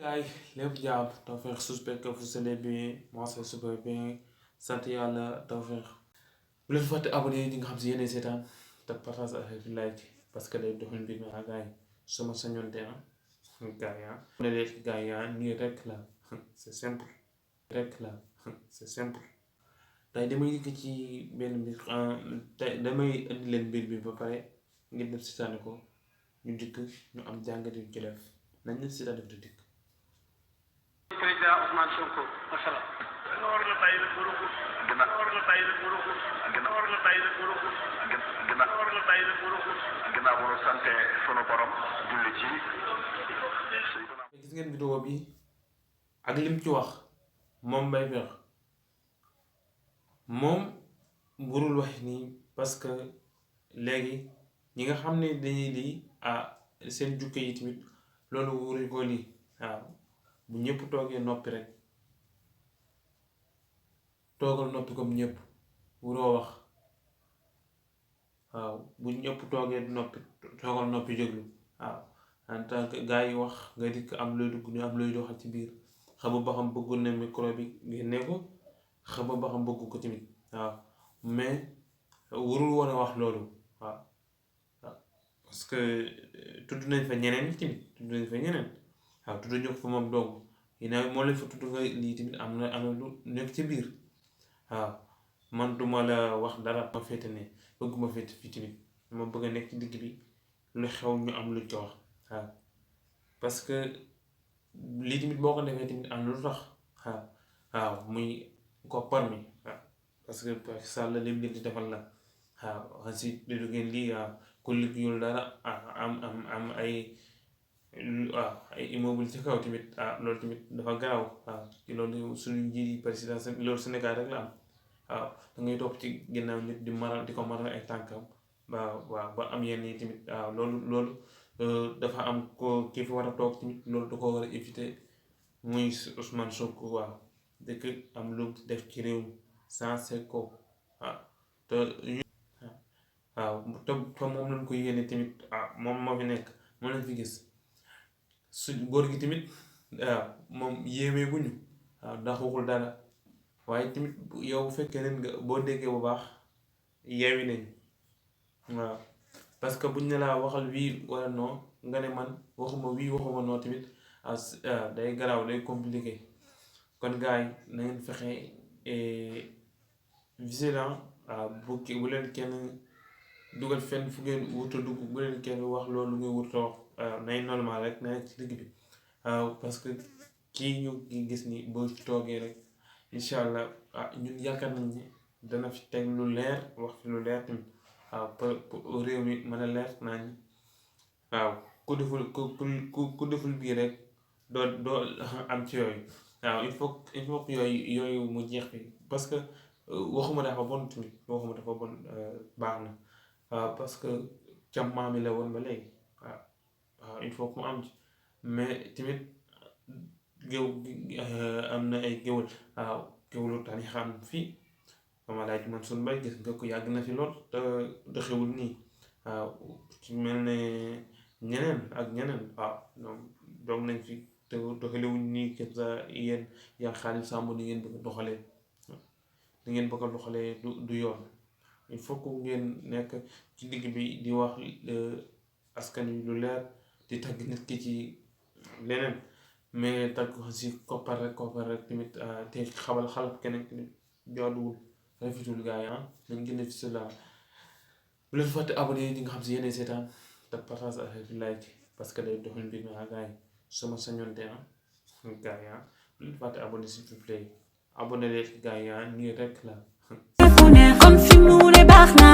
Gaay lépp jàpp Tawfekh, j'espère que vous allez bien. Moi c'est super bien, sant yàlla Tawfekh. Bu leen fàtte abonné di nga xam si yéenay seetaan te partage ak like parce que day doxal mbir mi ak gaay sama sañoon te gaay ne leen gaay nii rek la c'est simple rek la c'est simple. tey damay dikk ci benn mbir tey damay indi leen mbir bi ba pare ngeen def seetaani ko ñu dikk ñu am jàngat yu ci def nañ leen seetaan def di dikk. président Ousmane Sonko masala war na tay rek war na tay rek war na tay rek war na tay rek ginnaaw bu ñu sante sunu borom julli ci gis ngeen vidéo bi ak lim ci wax moom Mbaye Pekh moom warul wax nii parce que léegi ñi nga xam ne dañuy lii seen jukke yi tamit loolu waruñ ko lii waaw bu ñëpp toogee noppi rek toogal noppi comme ñëpp wuroo wax waaw bu ñëpp toogee noppi toogal noppi jóglu waaw en tant que gars yi wax nga dikk am looy dugg ñu am looy doxal ci biir xama ba xam bëggul na micro bi génne ko xama ba xam bëggu ko tamit waaw mais warul woon a wax loolu waaw parce que tudd nañ fa ñeneen tamit tudd nañ fa ñeneen waaw tudd ñu fa moom dong ginnaaw moo lañ fa tudd nga lii tamit am na lu nekk ci biir waaw man duma la wax dara ma féete ne bëgguma féete fii tamit ma bëgg a nekk ci digg bi lu xew ñu am lu ci wax waaw parce que lii tamit boo ko defee tamit am lu tax waaw muy koppar mi waaw parce que Sall lim leen di defal la waaw ensuite di ngeen lii ku liggéeyul dara am ay immeuble ci kaw tamit loolu tamit dafa garaaw waaw ci loolu suñu njiit yi président loolu Sénégal rek la am waaw da ngay topp ci ginnaaw nit di maral di ko maral ay tànkam waaw ba am yenn yi tamit waaw loolu dafa am ko kii fi war a toog tamit loolu da ko war a éviter muy Ousmane Sonko waaw dëkk am lu def ci réew sensé ko waaw te moom lañ ko yéene tamit moom moo fi nekk moom lañ fi gis su góor gi tamit moom yéemee guñu waaw ndax waxul dara waaye tamit yow bu fekkee nen nga boo déggee bu baax yeewi nañ waaw parce que buñ ne laa waxal wii wala non nga ne man waxuma wii waxuma non tamit day garaaw day compliqué kon gars yi na ngeen fexe vigilant bu leen kenn dugal fenn fu ngeen wuta dugg bu leen kenn wax loolu ngeen wuta wax nay normal rek na ci digg bi parce que kii ñu gis ni boo ci toogee rek incha allah ñun yaakaar nañ ne dana fi teg lu leer wax fi lu leer tamit pour réew mi mën a leer nañ waaw ku deful bii rek doo am ci yooyu waaw il faut que yooyu mu jeex fi parce que waxuma dafa bon tamit waxuma dafa bon baax na parce que cam maami la woon ba léegi waaw il faut que mu am ci mais tamit géew am na ay géwël géwëlu tani xam fii mama laaj man sun mbay gis nga ko yàgg na fi lool te doxewul nii waaw ci mel ne ñeneen ak ñeneen donc doog nañ fi te doxalewuñ nii comme ça yéen yaa Xaadim Samb ni ngeen bëgg a doxalee ni ngeen bëgg a doxalee du yoon il faut que ngeen nekk ci digg bi di wax askan wi lu leer di tagg nit ki ci leneen mais tagg ko si koppar rek tamit te xalab keneen tamit jooduwul rafetul gars yi nañ gën a fi si la bu leen fàtte abonné di nga xam si yéenay seetaan te partage ak like parce que day doxal mbir mi gars yi sama sañoon te gars yi bu leen fàtte abonné s'il vous plaît abonné leen gars yi nii rek la. kon fi mu ne baax na